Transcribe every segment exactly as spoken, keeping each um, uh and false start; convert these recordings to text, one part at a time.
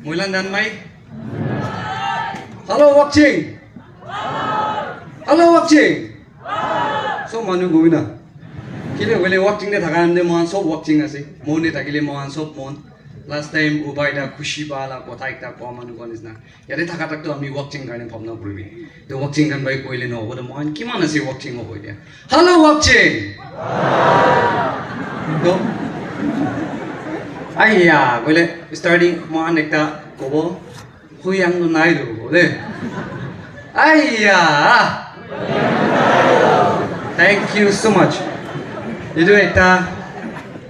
Moilan dan mai. Hello, Wakching. Hello, Wakching. So manu goi na. Kile hoile Wakching de thaka ande mohan sob Wakching ase. Mon de thakile mohan sob mon. Last time ubai da khushi ba la kotha ekta koa manu ko nisna. Yate thaka tak to ami Wakching karne bhabna kuribi. To Wakching kan bai koile no hobo to mohan kiman ase Wakching hobo dia. Hello, Wakching. To, aiya, koile starting mohan ekta kobo, huyang no nai do kobo de. Aiya. Thank you so much. Etu ekta,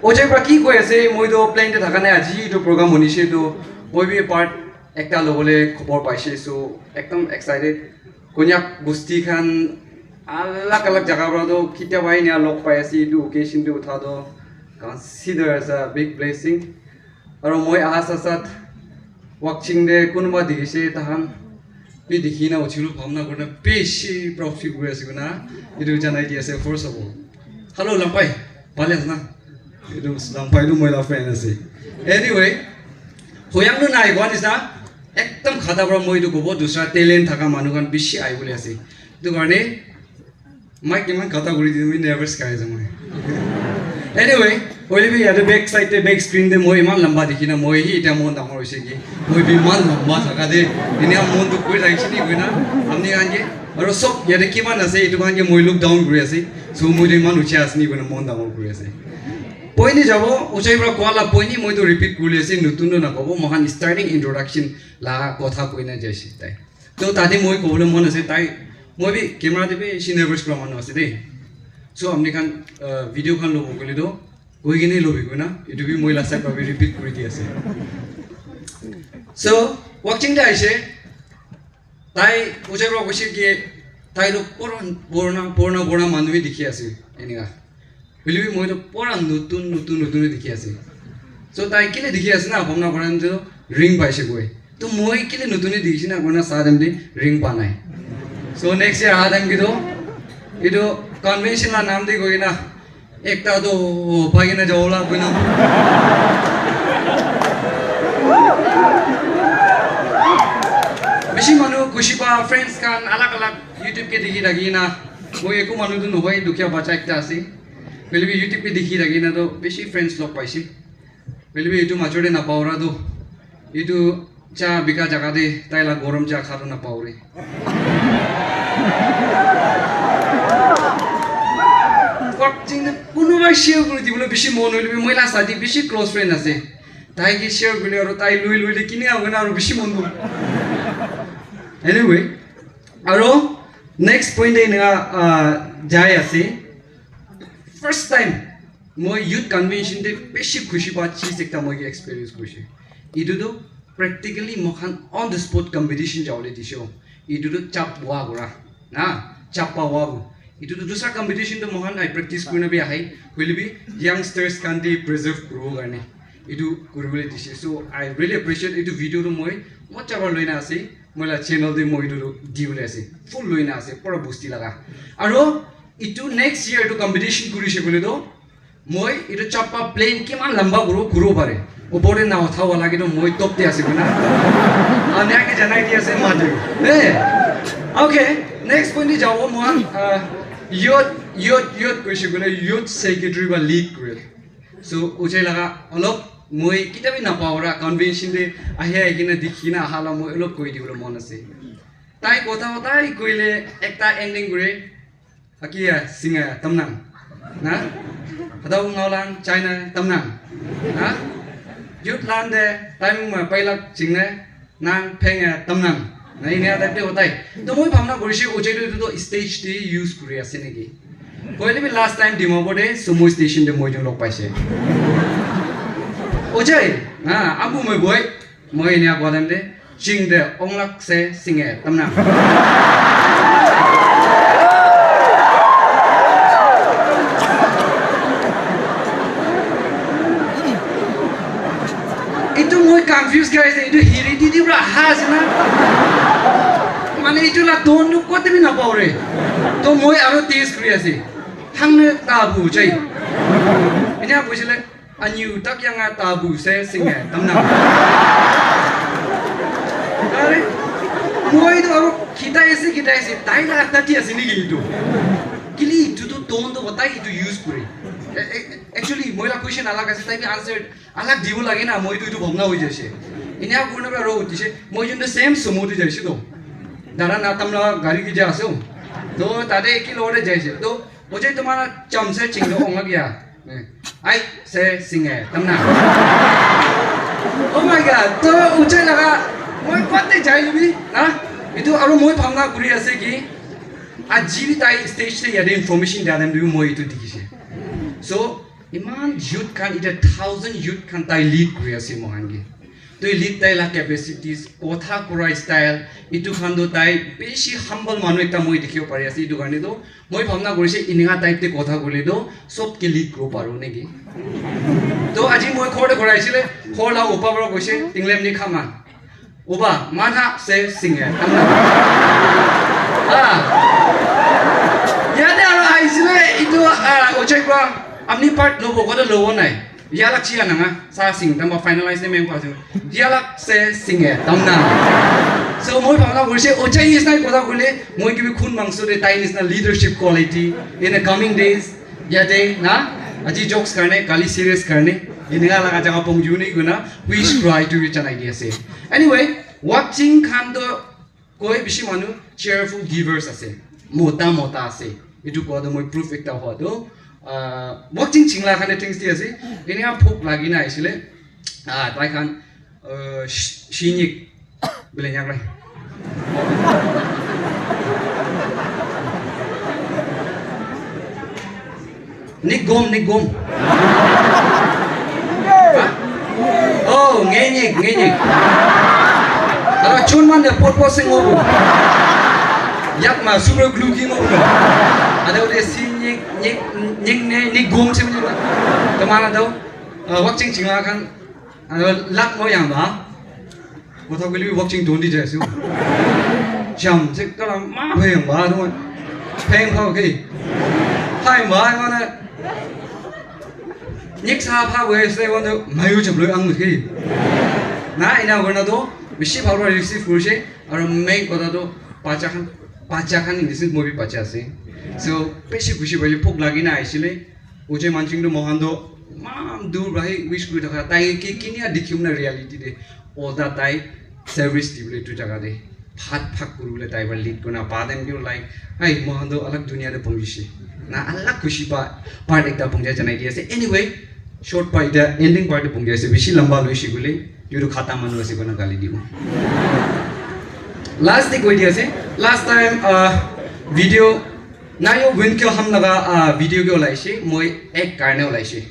ojai pra ki koi ase, moi to plan te thaka nai, aji etu program honishe to, moi bi part ekta lobole khobor paise, so ekdom excited. Konyak bosti khan alag alag jaga pra to kitia bai nia log pai ase, etu occasion te utha to consider as a big blessing. Aro moi aha sat sat Wakching te kunuba dikhi se tahan bi dikhi na uthi lo bhabna kurina bishi proud feel kuri ase koina etu janai di ase first of all. Hello, Lampai, bhale ase na? Etu Lampai tu moi la friend ase. Anyway, hoyang tu nai koa nisna, ekdam khata pra moi tu kobo dusra talent thaka manu khan bishi ahi bole ase. Etu karne mic iman khata kuri di, moi nervous khai ase moi. Anyway, hoile bi yate back side te, back screen te moi iman lamba dikhi na moi hi eta mon dangor hoise ki, moi bi iman lamba thaka de, enia mon tu koi thakise ni koina, amni khan ke, aro sob yate kiman ase, etu khan ke moi look down kuri ase. So moi tu iman uchi ase ni koina mon dangor kuri ase. Poini jabo, uchai pra koa la poini moi tu repeat kuri ase, nutun tu nakobo, mohan starting introduction la kotha koina jaise tai. To tate moi kobole mon ase, tai, moi bi camera te bishi nervous kura manu ase de. So amni khan, uh, video khan lobo koile to, koi kene lobi koina, etu bi moi la side pra bi repeat kuri di ase. So, Wakching te aise, tai ujai pra koise ki, tai to pura purana, purana, purana manu bi dikhi ase, enika. Hoile bi moi to pura nutun, nutun, nutun dikhi ase. So, tai kile dikhi ase na, bhabna kora to ring paise koi. To moi kile nutun dikhi ase na, kona sa dem de ring pa nai. So, next year aha time ki to, etu convention la naam de koi na, ekta to pai kena jabo la koina. Bishi manu khushi pa, friends khan alag alag YouTube ke dikhi thaki na, moi eku manu tu nohoi, dukhia bacha ekta ase. Hoile bi YouTube ke dikhi thaki na to bishi friends log paise. Hoile bi etu major te napao ra tu, etu cha bika jaga te tai la gorom cha kha tu napao re. Wakching te kunuba share kuri dibole bishi mon hoile bi moi la sati bishi close friend ase. Tai ke share kuri le aro tai lui lui le kini a kona aro bishi mon bol. Anyway, aro next point te eneka, ah, jai ase. First time moi youth convention te bishi khushi pa cheez ekta moi ke experience kurise. Etu tu practically moi khan on the spot competition jabole dise. Etu tu chap wa kura. Na, chap pa wa bu. Etu tu dusra competition tu moi khan ai practice kurina bi ahai. Hoile bi youngsters khan te preserve kuribo karne etu kuribole dise. So I really appreciate etu video tu moi mocha para loina ase. Moi la channel te moi etu tu dibole ase. Full loina ase. Pura bosti laga. Aro etu next year etu competition kurise koile tu moi etu chappa plane kiman lamba kuru, kuru pare. Upor te na utha wala ke tu moi top te ase koina. Ane ake janai di ase matu. Eh. Okay, next point te jabo moi, ah, youth, youth, youth koise koile youth secretary ba lead kore. So, ujai laga olop moi kitabi na pao ra convention te ahi ahi kena dikhi na aha la moi olop koi dibole mon ase. Tai kotha hotai koile ekta ending kore. Akia singa tamnang. Na? Hadau ngaulang China tamnang. Na? Youth lan de time ma pailak chingne nang phenge tamnang. Na ini ada te hotai. To moi bhamna korise ujai to to stage te use kuri ase naki. Koile bi last time Dimapur de sumo station de moi jong log paise. Ujai, na abu moi boy. Moi enia koa time te, ching de onglak se singe, tamna. Itu moi confuse kai ase, itu heredity pra aha ase na? Mane itu la tone tu kote bi napao re. To moi aro test kuri ase. Hangne ta bu chai. Enia koisile, Anyu tak yang a tabu se singe tamna. Tai ase, tai la ekta ti ase niki etu? Kili etu tu tone tu tai etu use kore. Eh, eh, actually, moi la question alag ase, tai bi answer alag dibo lage na, moi tu etu bhogna hoi jaise. Enia kurna pra ro utise, moi jun tu same sumo tu jaise to. Dara na tamla gari ki ja ase. To tate eki lore jaise. To, mujhe tumhara chamse chinglo ong gaya. Ai, se singe, tamna. Oh my God, to uchai laga, moi kote jai lubi, na? Itu aru moi bhabna kuri ase ki, aji bi tai stage te yate information dia time te bi moi itu dikhi se. So, iman youth khan, ita thousand youth khan tai lead kuri ase mohan ke. To lead tai la capacities, kotha kura style, itu khan to tai bishi humble manu ekta moi dikhibo pari ase, itu karne to moi bhabna kurise, ininga type te kotha koile to sob ke lead kuribo paro neki. To aji moi khor te khora aisile, khor la upa para koise, tinglem ni khama. Uba, mana se singe. Ah. Yate aro aisile, itu, ah, ochai kwa, apni part lobo, koto lobo nai. Yalak chia nanga, sa sing, tamba finalize ne meng pa su. Yalak se singe, tamna. So, moi bhabna kurise, ochai nisna kotha koile, moi kibi khun mangso de tai nisna leadership quality in the coming days, yate, na? Aji jokes karne, kali serious karne, ininga laga jaga pong juni guna, wish kura itu bi janai di ase. Anyway, Wakching khan to koi bishi manu cheerful givers ase, mota mota ase. Itu koa to moi proof ekta hua to, ah, Wakching chingla khan things di ase. Enia phuk lagi na aisile, ah, tai khan, ah, shi-, shinik bile nyak lai. Nigom, nigom. Ha? Oh, ngenyik, ngenyik. Aro chun man de pot pot sing obu. Yak ma super glue ki obu. Ada udah si nyik, nyik, nyik ne, nigom si nyik. Kemana tau? Ah, Wakching chingla khan. Aro lak mo yang ba. Kotha koile bi Wakching tondi jai ase. Jam se kala ma phe yang ba, no. Pheng pha ke. Hai ma, mana. Nik sa pha we se, wana mayu jam lo ang ke. Na, ina gona to, bishi bhal para receive kurise, aro main kotha to, bacha khan, bacha khan in this movie bacha ase. So, bishi khushi pai, phuk lagi na aisile. Ujai Manching tu mohan tu eman dur para he wish kuri thaka, tai ke kinia dikhibo na reality de. Oda tai service dibole tu jaga de. Phat phak kuribole tai para lead kurna pa dem ke like, "Ai, mohan tu alag dunia de pahunchise. Na alag khushi pa, part ekta pahuncha janai di ase." Anyway, short pa ita ending part de pahunchi ase. Bishi lamba loise koile, etu khata manu ase koina gali dibo. Last de koi di ase. Last time, uh, video Nayo Winkyo Ham laga, ah, video ke olaise, moi ek karne olaise.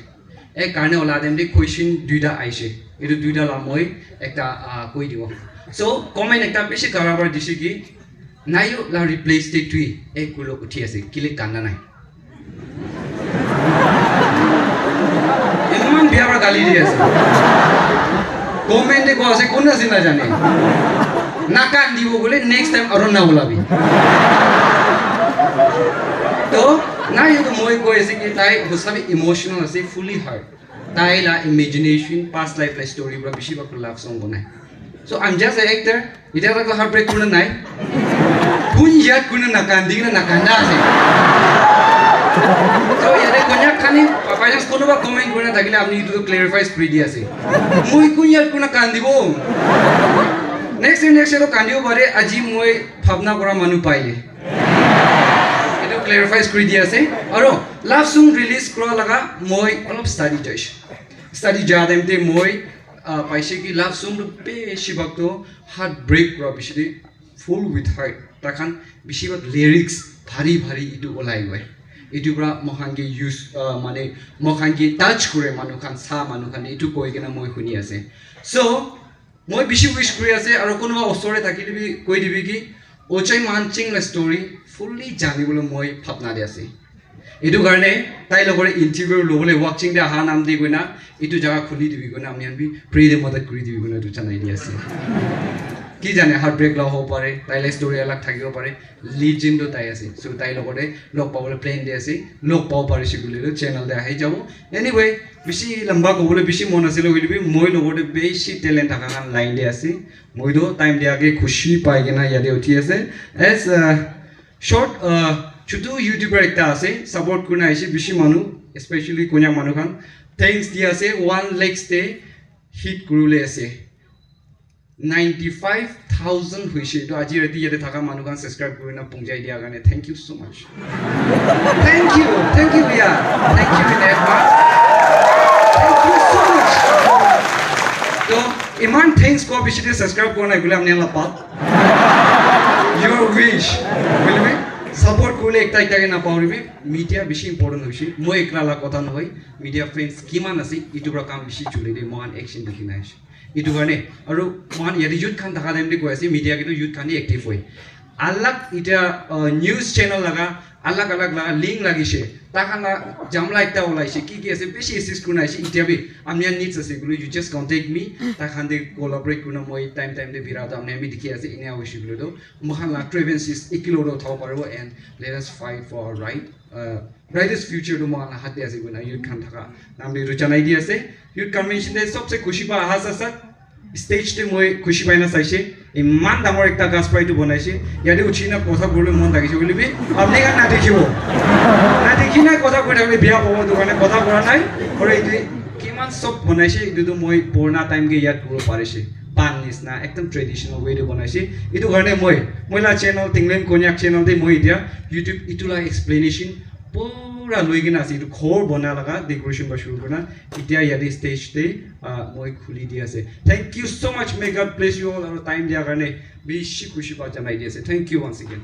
Ek karne ola dem de question duita aise. Etu duita la moi ekta, ah, koi dibo. So, comment ekta bishi kara para dise ki, Nayo la replace te tui ek kulo uthi ase, kile kanda nai. Eman bia para gali di ase. Comment de ko ase, kun ase na jane. Nakandibo bole, next time aro na ulabi. To, na, etu moi koi ase ki tai hosa bi emotional ase, fully hurt. Tai la imagination, past life la story para bishi bhag love song banai. So, I'm just an actor. Etiya tak heartbreak kurina nai. Kun yat kurina nakandi na nakanda ase. So, yate Konyak khan ni, by chance konoba comment kurina thakile apni etu clarify kuri di ase. Moi kun yat kurina kandibo. Next year, next year to kandibo pare, aji moi bhabna kora manu paile. Etu clarify kuri di ase. Aro love song release kura laga moi olop study jaise. Study ja time te moi, ah, paise ki love song tu beshi bhag to heartbreak kura piche de full with heart. Takhan beshi bhag lyrics bhari bhari etu olai hoi. Etu para moikhan ke use, ah, mane moikhan ke touch kure manu khan, sa manu khan etu koi kena moi huni ase. So, moi bishi wish kuri ase, aro kunuba osor te thakile bi koi dibi ki, Ochai Manching la story fully jani bole moi bhabna de ase. Etu karne tai logore interview lobole Wakching de aha nam di koina, etu jaga khuli dibi koina, apni khan bi pray de madad kuri dibi koina etu janai di ase. Ki jane heartbreak la hobo pare, tai la story alak thakibo pare. Legend to tai ase. So tai logote log pabole plan de ase. Log pabo parise koile to channel de ahi jabo. Anyway, bishi lamba kobole bishi mon asile hoile bi moi logote bishi talent thaka khan line de ase. Moi to time dia ke khushi pai kena yate uthi ase. As uh, short uh, chutu YouTuber ekta ase, support kurina aise bishi manu, especially Konyak manu khan. Thanks di ase, one lakhs te hit kurule ase. Ninety five thousand hoise. To aji rati yate thaka manu khan subscribe kurina pungjai dia karne thank you so much. Thank you, thank you bhaiya. Thank you in advance. Thank you so much. To iman thanks ko bishi de subscribe kora nai bole apni la pap. Your wish. Bole support kurle ekta ekta ke na pauribi. Media bishi important hoise. Moi ekla la kotha nohoi. Media friends kiman ase, itu pra kam bishi chule de, mohan action dikhi nai ase. Itu karne, aru mohan yate youth khan thaka time de koi ase, media ke to youth khan hi active hoi. Alag ita uh, news channel laga, alag alag laga link lagise. Takhan la jamla ekta ulaise, ki ki ase, bishi assist kurina ase, ita bi, amia needs ase, gulu, you just contact me, takhan de collaborate kurina moi time time de bira to amia bi dikhi ase, inia hoise gulu to, mohan la grievances ekilog uthabo paribo and let us fight for our right. Uh, brightest future to mohan la hat de ase koina youth khan thaka naam de etu janai di ase. Youth convention de sobse khushi pa aha sa sa stage te moi khushi pai na saise, iman dangor ekta gas pai tu banaise, yate uthi na kotha kurle mon thakise hoile bi apni khan na dikhibo, na dikhi na kotha koi thakile biya pabo, etu karne kotha kora nai. Aru etu kiman sob banaise, etu tu moi purana time ke yad kuribo parise, pan nisna ekdam traditional way de banaise. Etu karne moi moi la channel Tinglen Konyak channel de moi etia YouTube itu la explanation pura loi kena ase, itu ghor bana laga decoration pa shuru kurna etia yate stage te uh, moi khuli di ase. Thank you so much, may God bless you all, aru time dia karne bishi khushi pa janai di ase. Thank you once again.